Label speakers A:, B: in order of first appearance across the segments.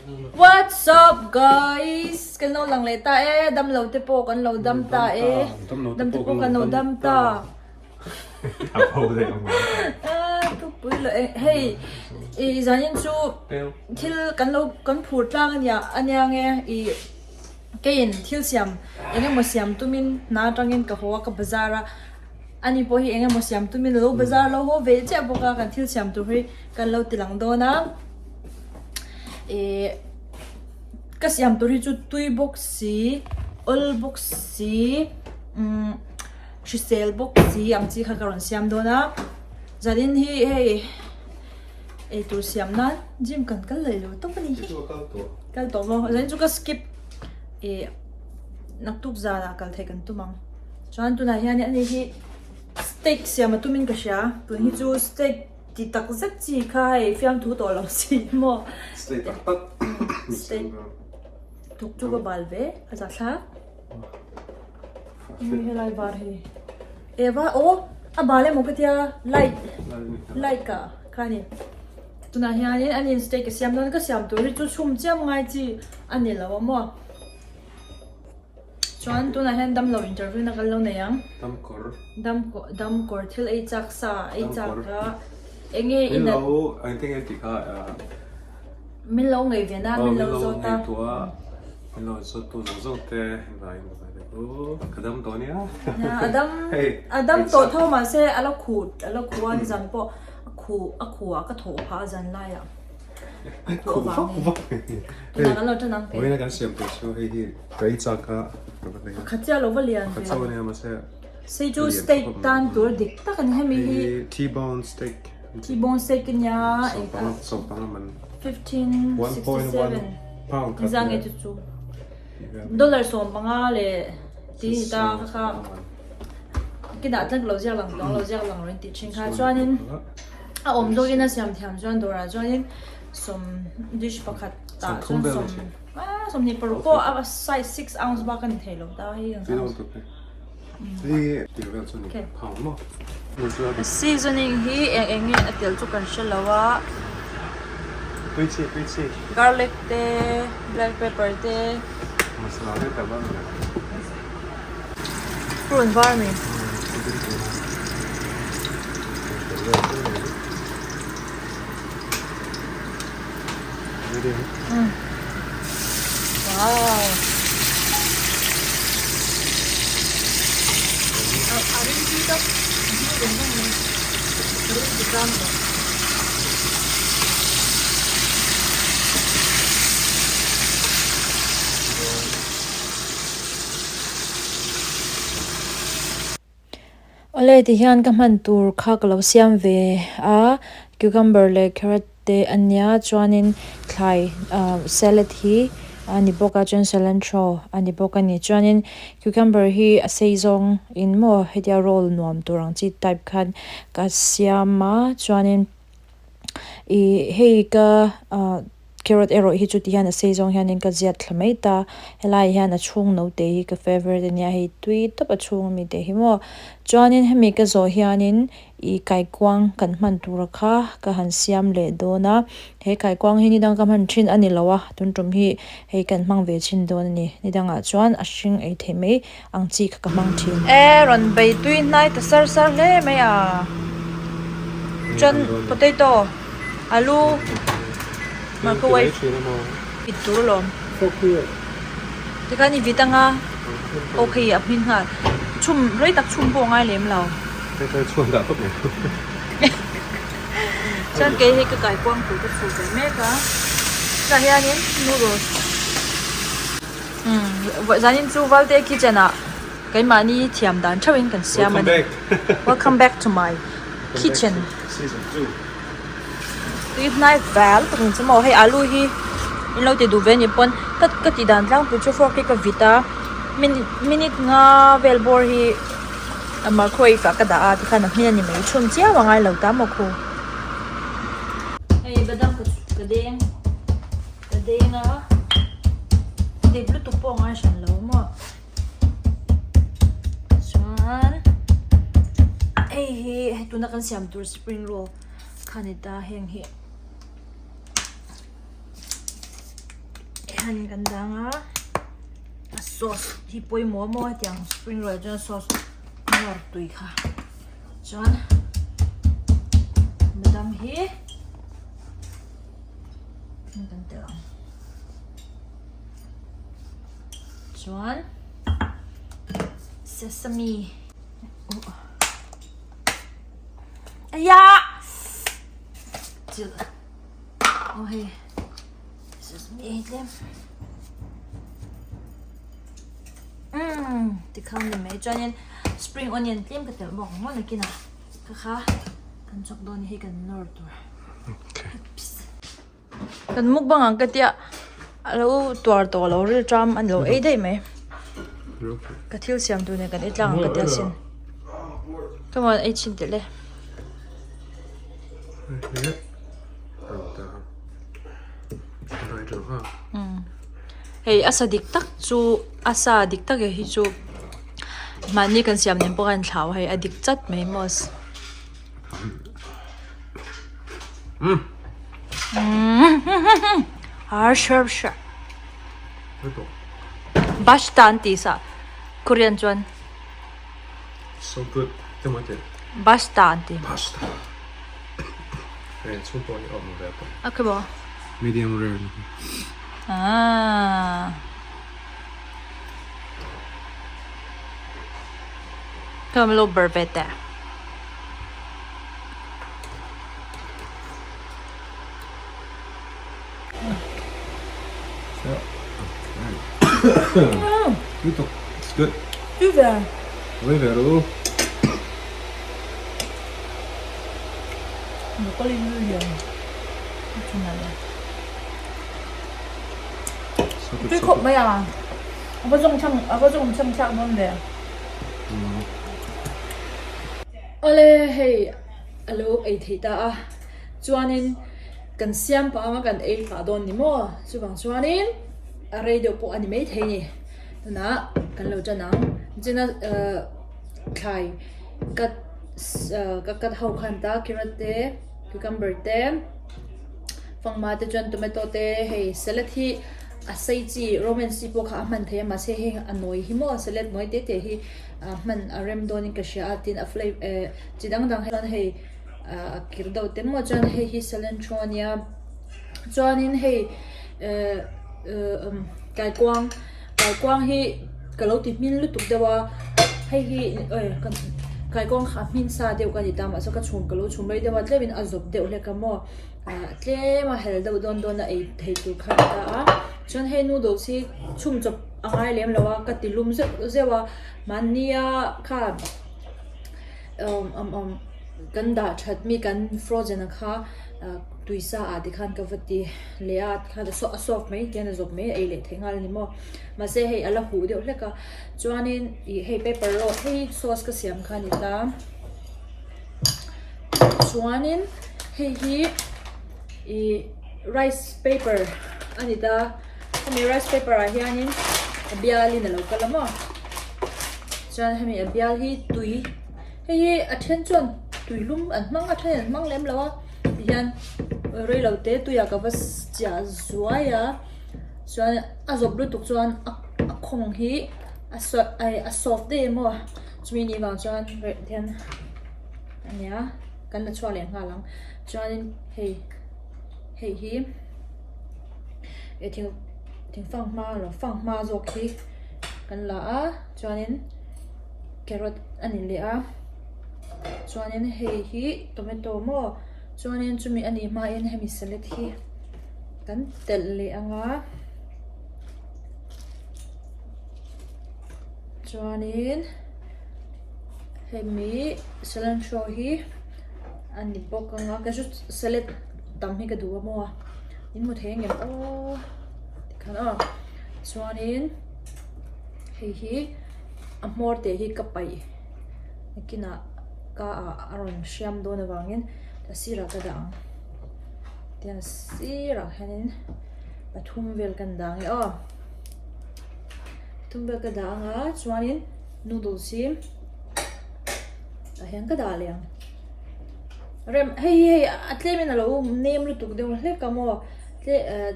A: What's up guys? Kan lo lang leh ta e, dam lo te pawh kan lo dam ta e. Dam te pawh kan lo dam ta.
B: A pho daih ang
A: Ah, thupui lo e. Hei, i zanin chu thil kan lo kan phur tlang ania ania nge i keiin thil siam eng emaw siam tumin hna atangin ka haw a ka bazar a. Ani pawh hi eng emaw siam tumin a lo bazar lo haw ve chiah bawk a, kan thil siam tur hi kan lo ti lang dawn a. Ihh ka siam tur hi chu tui bawk si awl bawk si umm hrisel bawk si ang chi kha ka rawn siam dawn a zanin hi hei eitur siam nan gym kan kal leh lo tawp a ni hi kal tawh maw zanin chu ka skip ih naktuk zanah kal theih kan tum ang chuan tunah hian ani hi steak siam a tumin ka hria tun hi chu steak. Ti tak zet chi kha hei fiamthu tawh lo si maw.
B: Stay tak tak.
A: Stay. Tuk chu ka bal ve a za thla. Ni helai var hi. Eva o a bal emaw ka tia light light ka kha ni. Tunah hianin an in steak ka siam dawn ka siam tur hi chu chhum chiam ngai chi a ni lo a maw. Chuan tunah hian damlo interview na kan lo nei ang.
B: Damkawr.
A: Damkawr thil ei chak sa ei chak a enge i
B: nat. Min lo engtin nge tih kha.
A: Min lo ngei ve na min lo zawt a.
B: Min lo zawt tu zawng zawng te vai in vai vek u ka dam tawh ania.
A: A dam a dam tawh tho mahse a la khuh a la khuh a nizan pawh a khuh a khuh ah ka thawh phah a zan laiah.
B: Khuh vak vak
A: Tunah kan lo tan ang
B: Vawiin a kan siam tur chu hei hi ka ei chak a
A: Pakhat chiah lo va lian
B: Pakhat chauh a nia mahse
A: Sei chu steak tan tur dik tak a ni hemi hi
B: T-bone steak
A: T-bone steak a nia
B: Sawmpanga man
A: 1567
B: pound khat
A: Engzah nge chu chu Dollar 15 leh ti ni ta kha kha Kinah tlang lo ziak lang tawng lo ziak lang rawn tih thin kha chuanin A awm zawkin a siam thiam chuan dawrah chuanin sawm dish pakhat tah chuan sawm ah 26 pawh a size 6 ounce bak a ni thei lo ta hei ang seasoning hi eng eng nge a tel chu kan hre lo a garlic te black pepper te Purun var a ni. Wow. A ring tui tak veng veng mai. A ring ti tlang tawh. Awle tihian ka hman tur kha ka lo siam ve a, cucumber leh carrot te a nia chuanin thlai ah salad hi a ni bawk a chuan cilantro a ni bawk a ni chuanin cucumber hi a sei zawng in maw hetia roll nuam tur ang chi type khan ka siam a chuanin ih hei ka ah. Carrot erawh hi chuti hian a sei zawng hianin ka ziat thla mai ta, helaiah hian a chhung note hi ka favourite ania hei tui tawp a chhung ami te hi maw. Chuanin hemi ka zawh hianin ih kaikuang kan hman tura kha ka han siam leh dawn a, he kaikuang hi nidang ka hman thin a ni lo a, tun tum hi hei kan hmang ve chhin dawn a ni, nidangah chuan a hring ei theih mai ang chi kha ka hmang thin. E rawn bei tui hnai ta sar sar hle mai a, chuan potato. Alu microwave vit tur alawm tikhan i vit anga okay a hmin nghal chhum rei tak chhum pawh a ngai lem lo chuan kei hei ka kaikuang tur ka chhuk ve mek a tah hianin noodles umm zanin chu Valte kitchen ah keimahni thiam dan theuhin kan siam a ni welcome back to my kitchen. Tui hnai vel tak ni chu maw hei alu hi in lo ti duh ve anih pawn ka ka tih dan tlangpui chu fork hi ka vit a minute nga vel bawr hi a microwave ah ka dah a tikhan a hmin a ni mai chhun chiau a ngai lo ta maw khu. Hei badam ka ka deng ka deng a dip lutuk pawh a ngai hran lo maw. Chuan hei hi hei tuna kan siam tur spring roll kha ni ta heng hi. hian kan dang a a sauce hi pawimawh maw hetiang spring roll ah chuan sauce nawr tui kha chuan badam hi kan telh ang chuan sesame aya chilh aw hei sesame hi tlem umm tikhan ni mai chuanin spring onion tlem ka telh bawk ang maw nakinah ka kha kan chawk dawn hi kan nawr tur Kan mukbang ang ka tia a lo tuar tawh lo rilṭam a ni lo ei daih mai ka thil siam tur nen kan ei tlang ang ka tia sin come on ei chhin telh e. Hei a sa dik tak chu a sa dik tak hi chu mahni kan siam nen pawh a inthlau a hei a dik chat mai maw. Basta an tih sa Korean chuan
B: So good
A: Basta an ti
B: Basta
A: A khi maw
B: Medium rare
A: Ah Come lo ber ve teh.
B: It's good.
A: Tui ve.
B: Tui ve ru.
A: Broccoli lu lian. Tui khawp mai a. A va zawng chang a va zawng chang thlak dawn ve. Awle hei a lo ei theih ta a chuanin kan siam pah anga kan ei pah dawn ni maw chuvang chuanin a rei deuh pawh a ni maithei a ni tunah kan lo tan ang china ahh thlai cut ahh ka cut ho khan ta carrot te cucumber te fanghma te chuan tomato te hei salad hi. A sei chi Roman chi pawh kha a hman thei a mahse heng a nawi hi maw salad nawi te te hi a hman a rem dawnin ka hria a tin a fla eh chi dang dang chuan hei ah a kir deuh te maw chuan hei hi cilantro a nia chuanin hei eh umm kaikuang kaikuang hi ka lo ti hmin lutuk deuh a hei hi oi kaikuang kha a hmin sa deuh ka ni ta mahse ka chhum ka lo chhum rei deuh a tlemin a zawp deuh hlek a maw. Ah tlem a hel deuh dawn dawn a ei thei tur kha a ni ta a chuan hei noodles hi chhum chawp a ngai lem lo a ka ti lum zeuh zeuh a mahnia kha umm um um kan dah that mi kan frozen a kha ah tui sa ah te khan ka va ti leh a tikhan a soft mai tihian a zawp mai a ei leh theih nghal a ni maw mahse hei a la huh deuh hlek a chuanin ih hei paper roll hei sauce ka siam kha a ni ta. Chuanin hei hi ih rice paper a ni ta hemi rice paper ah hianin a bialin a lo kal a maw chuan hemi a bial hi tui hei hi a then chuan tui lum an hmang a then an hmang lem lo a tihian reilo te tuiah ka va chiah zuai a chuan a zawp lutuk chuan a khawng hi a a soft daih em aw. Chumi ni vang chuan reh hian a nia kan la chhuak leh nghal ang chuanin hei hei hi eh thing thingfang hma lo fang hma zawk hi kan la a chuanin carrot a ni leh a chuanin hei hi tomato maw chuanin chumi a nih hmain hemi salad hi kan telh leh ang a. Chuanin hemi cilantro hi a ni bawk ang a ka chu salad tam hi ka duh a maw a in hmu thei angem aw tikhan aw chuanin hei hi a hmawr te hi ka paih nakinah ka ah a rawn hriam dawn avangin a sirah ka dah ang tiang sirah hianin pathum vel kan dah ang e aw. Thum vel ka dah ang a chuanin noodles hi tah hian ka dah leh ang rem hei hi hei a tlem in a lo nem lutuk deuh hlek a maw tle eh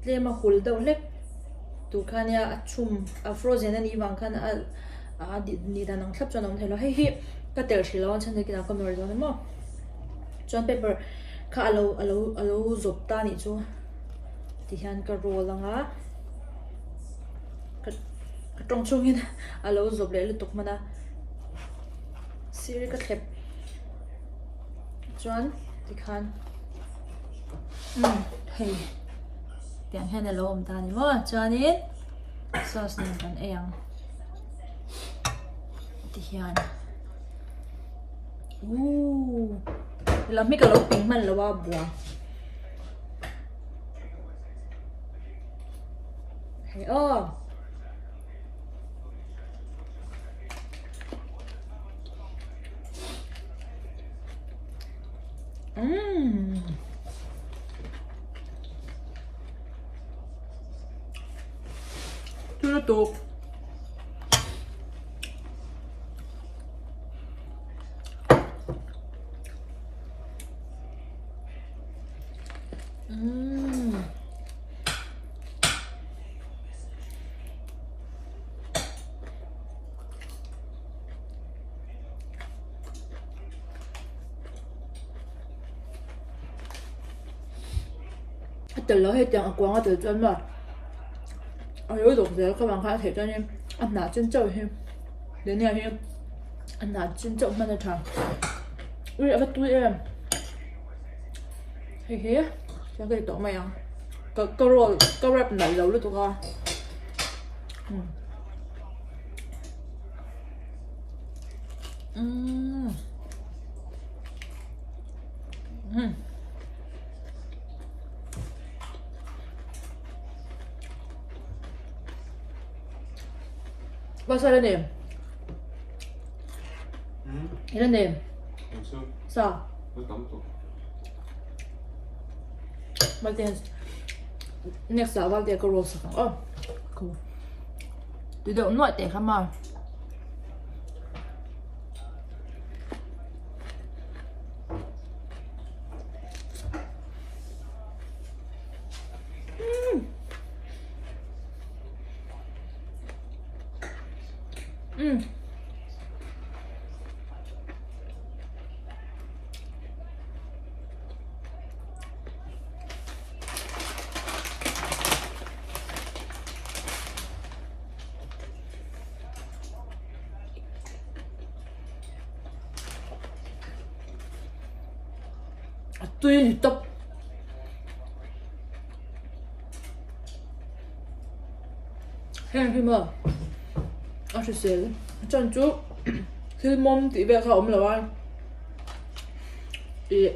A: tlem a hul deuh hlek. Tur kha nia a chhum a frozen a nih vang khan a a nih dan ang thlap chuan a awm thei lo. Hei hi ka telh hrih lo a chhan chu kinah ka nawr dawn a maw. Chuan paper kha a lo a lo a lo zawp ta a nih chu ti hian ka roll ang a ka ka tawng chhungin a lo zawp leh lutuk hman a sir ka thlep chuan tikhan umm hei. Tiang hian a lo awm ta a ni maw? Chuanin sauce nen kan ei ang. Ti hian. Ooh. Lam hi ka lo ping hman lo a bua. Hei aw. Umm. Tui lutuk. Umm. A tel lo hetiang a kuang a tel chuan maw a lo dawk zel ka vang kha a theih chuanin a hnah chin chauh hi dhania hi a hnah chin chauh hman a tha ui a va tui em hei hi chuan ka ti tawh mai ang ka ka roll ka wrap nalh lo lutuk a umm. Umm. Umm. Pasal a nem. Ila nem. Sa. Valte next ah valte ka roll sak ang aw. Cool. Tui deuh nuaih teh kha ma. Umm. A tui ni tawp. Heng hi maw a hrisel chan chu thil mawm tih vel kha a awm lo a ih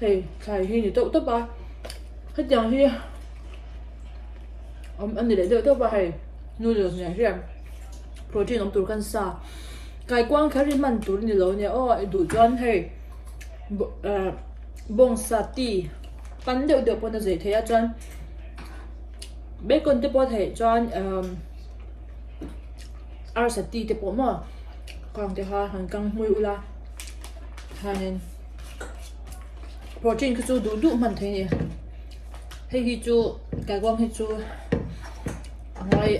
A: hei thlai hi ni tawp tawp a hetiang hi awm a ni leh deuh tawp a hei noodles nen hian protein awm tur khan sa kaikuang kher hi hman tur a ni lo ania aw i duh chuan hei ah bawngsa tea pan deuh deuh pawn a zei thei a chuan bacon te pawh a theih chuan umm arsa tea te pawh maw kang te kha han kang hmui ula hianin protein khi chu duh duh hman thei a ni hei hi chu kaikuang hi chu a ngai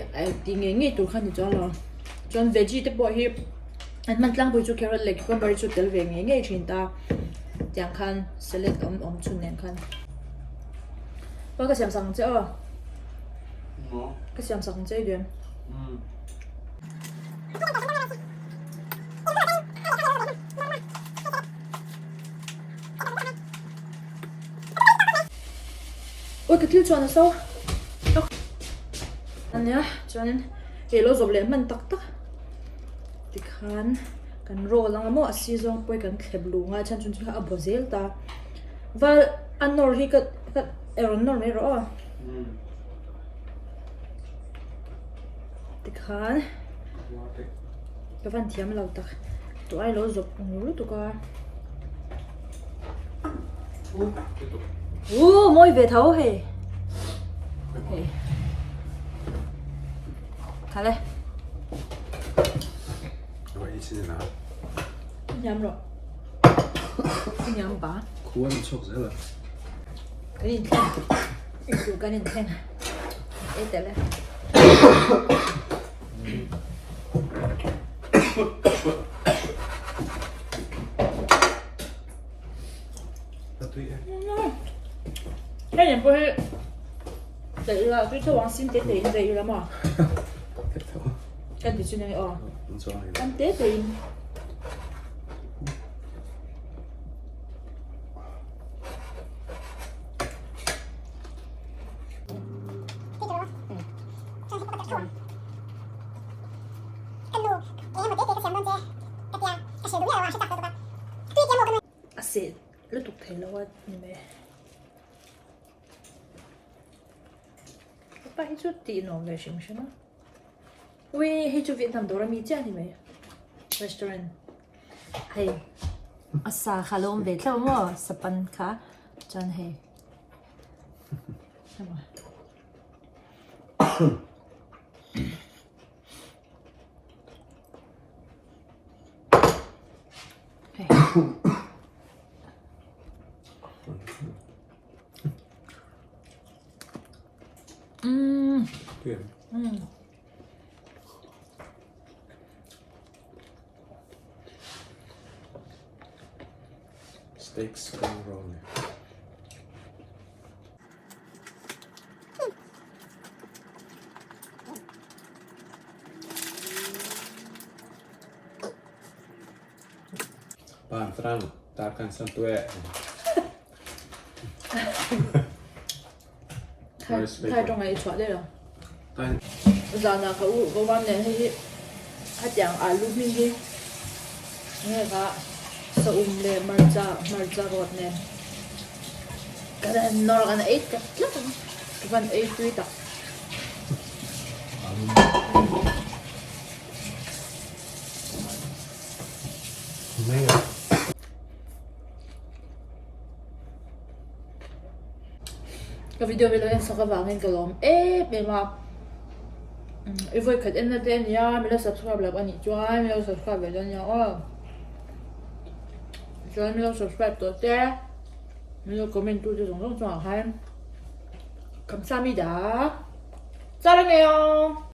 A: tih ngei ngei tur kha a ni chuang lo chuan veggie te pawh hi an hman tlangpui chu carrot leh cucumber hi chu tel ve ngei ngei thin ta tiang khan salad awm awm chhun nen khan pa ka siam sak ang che aw ka siam sak ang che i duh em. Awi ka thil chuan a so ania chuanin hei lo zawp leh hman tak tak tikhan kan roll anga maw a si zawng pawh hi kan thlep lung a chhan chu chu a baw zel ta val a nawr hi ka ka rawn nawr mai rawh aw tikhan ka van thiam lo tak tawh ai lo zawp ngur lutuk a. Ooh mawi ve tho hei hei Khale Nham rawh Nham ba
B: Khuan chhuak zel a
A: Kan inthleng Eitur kan inthleng. Ei tel e. Hei nen pawh hi telh ila tui tho ang sim te te in vei ila maw? Kan ti chu nia aw. Kan te te in. A seh lutuk thei lo a ni mai. Hepa hi chu tih nuam ve hrim hrim a. Ui hei chu Vietnam dawr ami chiah a ni mai. Restaurant. Hei a sa kha a lo awm ve thlauh maw sapan kha chuan hei. Umm. Umm.
B: Steak spring roll. Pan trang tar kan san tue.
A: Thai thai tawng a i chhuah daih lo. Zanah ka u ka uam nen hei hi hetiang alu hming hi nge kha saum leh hmarcha hmarcha rawt nen kan nawr kan ei tlat tlat ang ka van ei tui tak. Ka video hi lo en sak avangin ka lawm em em a i vawi khat en na te ania min lo subscribe loh anih chuan min lo subscribe ve dawn nia aw chuan min lo subscribe tawh te min lo comment tu te zawng zawng chungah khan kamsami dah char ange aw.